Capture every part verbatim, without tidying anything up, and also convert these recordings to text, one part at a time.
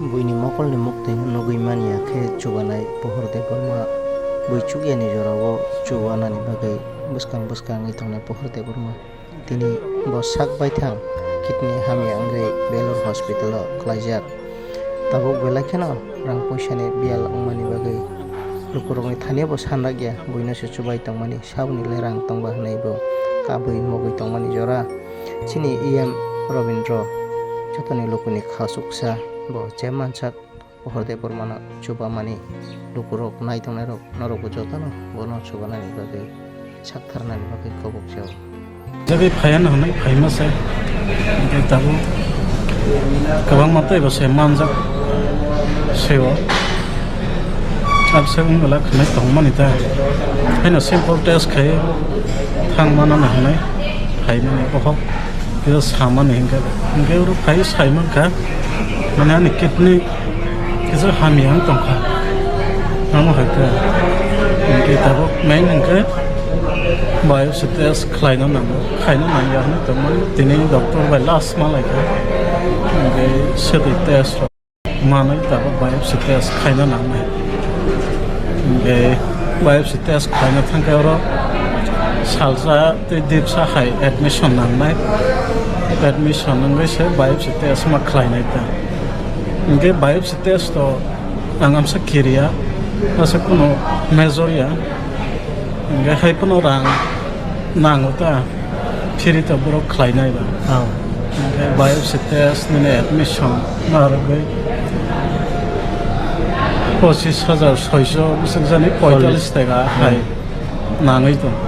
Buini mokolni muktwi nugwi manya khe chubanai Pohor Debbarma. Bui chukyani jorao chubanani bagwi bwskang bwskang wngwi tongnai Pohor Debbarma. Tini bo sak baithang kidney hamya wngwi Belur hospital-o klaijak. Tabuk belai kheno rang puisani biyal wngmani bagwi lukurokni thani bo sanrakya, buino se chubai tongmani, saboni le rang tongba hwnwi bo kabui mugwi tongmani jora. Chini E M Robindro jotoni lukuni khasuksa, bo je mansak Pohor Debbarmano chubamani lukurok nai tongnairok norokbo jotono bono chubanani bagwi saktharnani bagwi kobokjao. Jagwi phaiya no hwnwi phaima se. Hwnkhe tabuk kwbangma teibo se manjak se o. Abse wngwla khwnwi tongmani ta. Haino simple test khai thang manana hwnwi phaimani bohok. Kisa samani hwnkhe, hwnkhe oro phai saimankha, mane ani kidney kisa hamya wng tongkha. Amo hai khe, hwnkhe tabuk main hwnkhe biopsy test khlaina nango, khaina nangya hinwi tongmani. Tini doctor bai last ma laikha, hwnkhe swtwi test rok. Manwi tabuk biopsy test khaina nangnai. Hwnkhe biopsy test khlaina thangkhe oro salsa tei dipsa hai admission nangnai. Admission wngwi se biopsy test ma khlainai ta. Hwnkhe biopsy test o ang amsa kiriya, asa kuno major ya. Hwnkhe hai phano rang nango ta, phiri to borok khlainai ba. Oh. Hwnkhe biopsy test nini admission narwgwi pochis hajar soiso bwswk jani poitalis taka hai nangwi tong.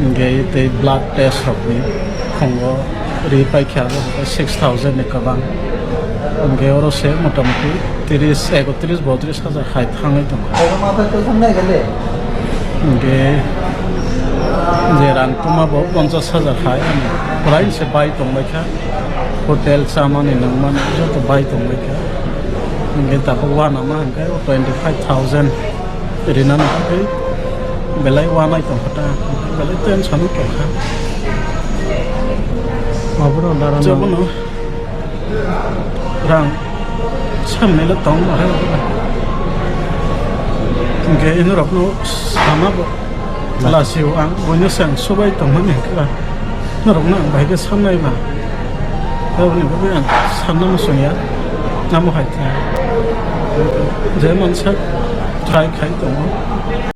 Hwnkhe tei blood test rokni khungo ri paikha abo hwnkhe six thousand ni kwbang. Hwnkhe oro se motamoti tris, ekotris, botris hajar hai thangwi tongkha. Hwnkhe je rang tuma bo ponchas hajar hai ani belai se bai tongbaikha. Hotel chamani nangmani joto bai tongbaikha. Hwnkhe tabuk uanama hwnkhe twenty five thousand rinani bagwi belai uanai tongkha ta, belai tension o tongkha. Obono dara jobono. Rang samni le tong ma hai. Hwnkhe inorokno sama bo lasio ang, buino se ang subai tongmani hwnkhe ba norokno ang bahai khe samnai ba. Aboni bagwi ang sanna muchungya, amo hai khe je mansa try khai tongo.